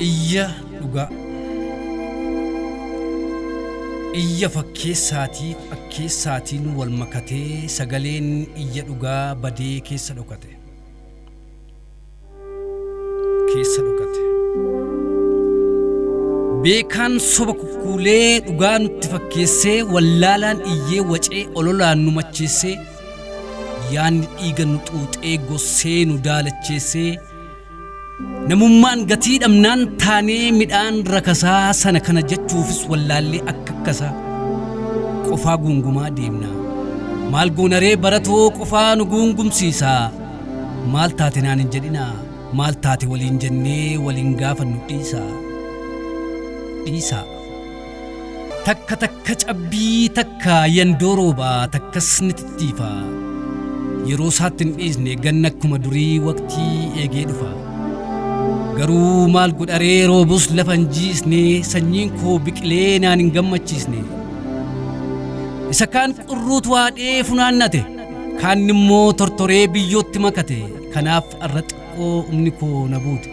Iyya dhugaa. Iyya fakkeessaatiif akkeessaatiin wal makatee sagaleen iyya dhugaa badee keessa dhokate. Keessa dhokate. Beekaan soba kukkuulee dhugaa nutti fakkeessee wallaalaan iyyee wacee ololaan nu macheessee yaanni dhiiga nu xuuxee gossee nu daalacheessee namummaan gatii dhabnaan taanee midhaan rakasaa sana kana jechuufis wallaallee akka akkasaa qofaa guungumaa deemna. Maal goonaree baratoo qofaa nu guungumsiisaa maal taate naan hin jedhinaa maal taate waliin jennee waliin gaafannu dhiisaa. Dhiisaa. Takka takka cabbii takka yandoo roobaa takkas ni tittiifa. Yeroo isaatti hin dhiisne ganna akkuma durii waqtii eegee dhufa. Garuu maal godharee roobus lafa hin jiisne sanyiin koo biqilee naan hin gammachiisne. Isa kaan qurruutu haadhee funaannate kaan immoo tortoree biyyootti makate kanaaf arra xiqqoo humni koo na buute.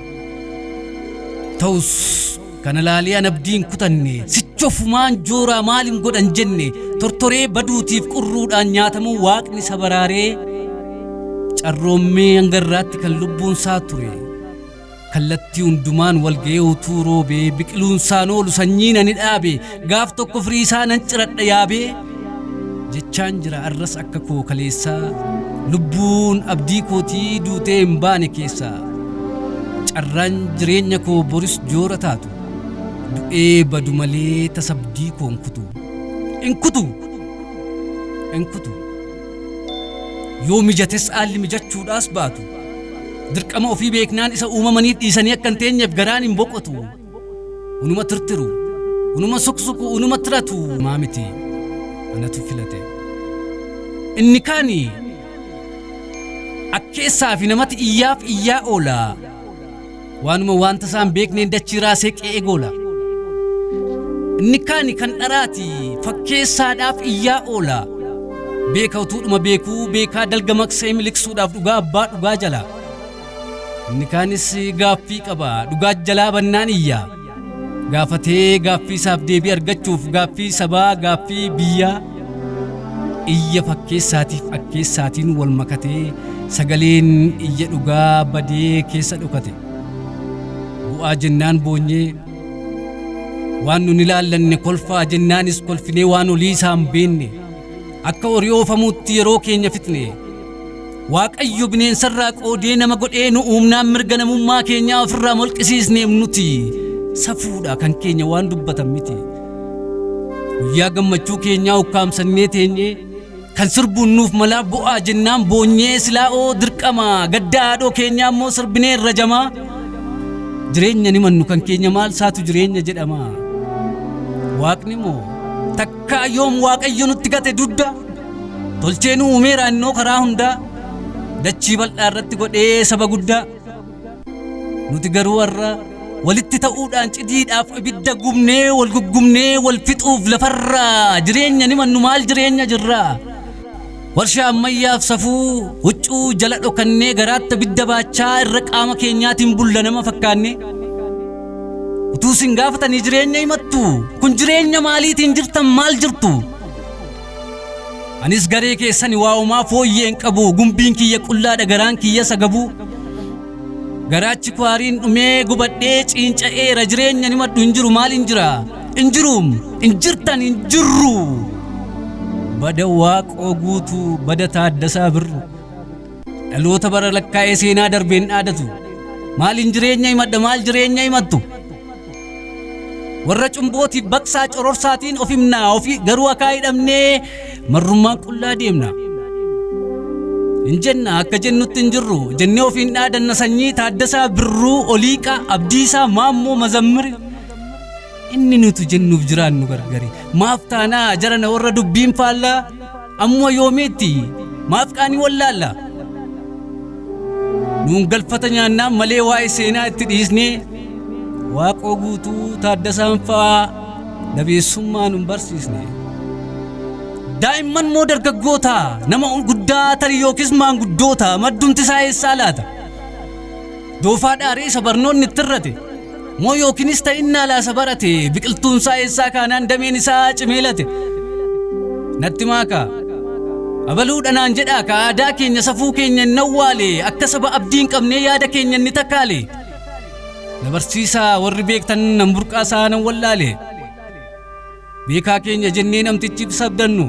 Ta'us kana laalee an abdiin kutanne sichofumaan jooraa maalin godhan jenne tortoree baduutiif qurruudhaan nyaatamuu waaqni isa baraaree carroommee hanga irraatti kan lubbuun isaa ture kallattii hundumaan wal ga'ee utuu roobee biqiluun isaan oolu sanyii nani dhaabe gaaf tokko firii isaa nan ciradha yaabee jechaan jira arras akka koo kaleessaa lubbuun abdii kootii duutee hin baane keessaa carraan jireenya koo boris joora taatu du'ee badu malee tasa abdii koo hin kutu hin kutu hin kutu yoo mijates haalli mijachuudhaas baatu dirqama ofii beeknaan isa uumamaniif dhiisanii akka hin teenyeef garaan hin boqotu unuma tirtiru unuma suksuku unuma tiratu maa miti anatu filate inni kaani akkeessaa fi namatti iyyaaf iyyaa oola waanuma wanta isaan beekneen dachii raasee qe'ee goola inni kaani kan dharaati fakkeessaadhaaf iyyaa oola beeka utuudhuma beekuu beekaa dalga maqsee miliqsuudhaaf dhugaa abbaa dhugaa jala inni kaanis gaaffii qaba dhugaa jalaa bannaan iyya gaafatee gaaffii isaaf deebii argachuuf gaaffii sabaa gaaffii biyyaa iyya fakkeessaatiif akkeessaatiin wal makatee sagaleen iyya dhugaa badee keessa dhokate bu'aa jennaan boonyee waan nun ilaallanne kolfaa jennaanis kolfinee waan olii isaan beenne akka horii oofamuutti yeroo keenya fixne Waaqayyo bineensarraa qoodee nama godhee nu uumnaan mirga namummaa keenyaa ofirraa molqisiisneef nuti safuudha kan keenya waan dubbatan miti. Guyyaa gammachuu keenyaa ukkaamsannee teenyee kan sirbuun nuuf malaa bu'aa jennaan boonyee silaa'oo dirqama gadda haadhoo keenyaa immoo sirbinee irra jamaa. Jireenya ni mannu kan keenya maal saatu jireenya jedhama. Waaqni moo takkaa yoom waaqayyo nutti gate dudda tolchee nu uumeera innoo karaa hundaa dachii bal'aa irratti godhee saba guddaa. Nuti garuu har'a walitti ta'uudhaan cidiidhaaf ibidda gubnee wal guggubnee wal fixuuf lafarraa jireenya ni mannu maal jireenya jirraa. Warshaa ammayyaaf safuu huccuu jala dhokannee garaatti ibidda baachaa irra qaama keenyaatiin bulla nama fakkaanne. Utuu isin gaafatanii jireenya himattu kun jireenya maaliitiin jirtan maal jirtu? Anis garee keessani waa'umaa fooyyee hin qabu gumbiin kiyya qullaadha garaan kiyya sagabuu. Garaachi kwaariin dhumee gubadhee ciinca'eera jireenya ni maddu hin jiru maal hin jira hin jiruum hin jirtan hin jirru. Bada waaqoo guutuu bada taaddasaa birru dhaloota bara lakkaa'ee seenaa darbeen dhaadatu maaliin jireenya himadha maal jireenya himattu. Warra cumbootiif baqsaa cororsaatiin of himnaa ofii garuu akaa hidhamnee marrummaan qullaa deemna. Hin jenna akka jennutti hin jirru jennee ofiin dhaadanna sanyii Taaddasaa Birruu Oliiqaa Abdiisaa Maammoo Mazammiri. Inni nuti jennuuf jiraannu gargari. Maaf taanaa jarana warra dubbiin faallaa ammuma yoomiitti maaf qaanii wallaalla. Nuun galfata nyaannaan malee waa'ee seenaa itti dhiisnee waaqoo guutuu Taaddasaan fa'aa dabeessummaa nun barsiisne. Daa'imman moo dargaggoota nama guddaa tarii yookiis maanguddoota maddumti isaa eessaa laata? Doofaa dhaaree isa barnoonni itti irrate. Moo yookiinis ta'innaa laasa barate biqiltuun isaa eessaa kaanaan dameen isaa cimee late. Natti maaka. Abaluudha naan jedhaa ka aadaa keenya safuu keenya hin awwaale akka saba abdii hin qabnee yaada keenya inni takkaale. Na barsiisaa warri beektan nan burqaasaa nan wallaale. Beekaa keenya jennee namtichi sabdannu.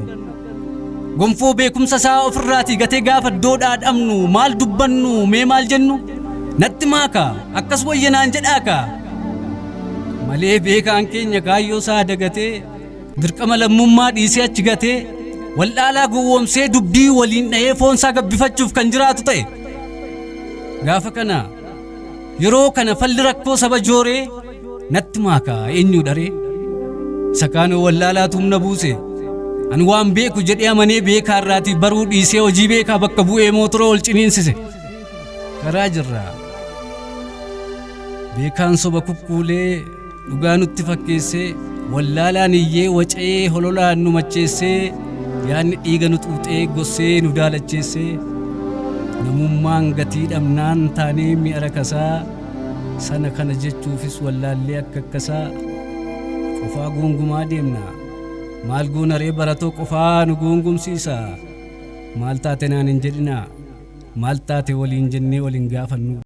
Gonfoo beekumsa isaa ofirraatii gatee gaafa iddoodhaa dhabnu maal dubbannu mee maal jennu? Natti maaka akkas wayya naan jedhaa ka. Malee beekaan keenya kaayyoo isaa dagatee dirqama lammummaa dhiisee achi gatee wallaalaa gowwoomsee dubbii waliin dha'ee foonsaa gabbifachuuf kan jiraatu ta'e. Gaafa kana yeroo kana falli rakkoo saba jooree natti maaka eenyu dharee? Isa kaanoo wallaalaatu humna buuse. Ani waan beeku jedhee amanee beekaa irraatii baruu dhiisee hojii beekaa bakka bu'ee mootora ol ciniinsise. Karaa jirra. Beekaan soba kukkuulee dhugaa nutti fakkeessee wallaalaan iyyee wacee hololaan nu macheessee yaadni dhiiga nu xuuxee gossee nu daalacheessee namummaan gatii dhabnaan taanee mi'a rakasaa sana kana jechuufis wallaallee akka akkasaa qofaa guungumaa deemna. Maal goona ree baratoo qofaa nu guungumsiisa. Maal taate naan hin jedhinaa. Maal taate waliin jennee waliin gaafannu.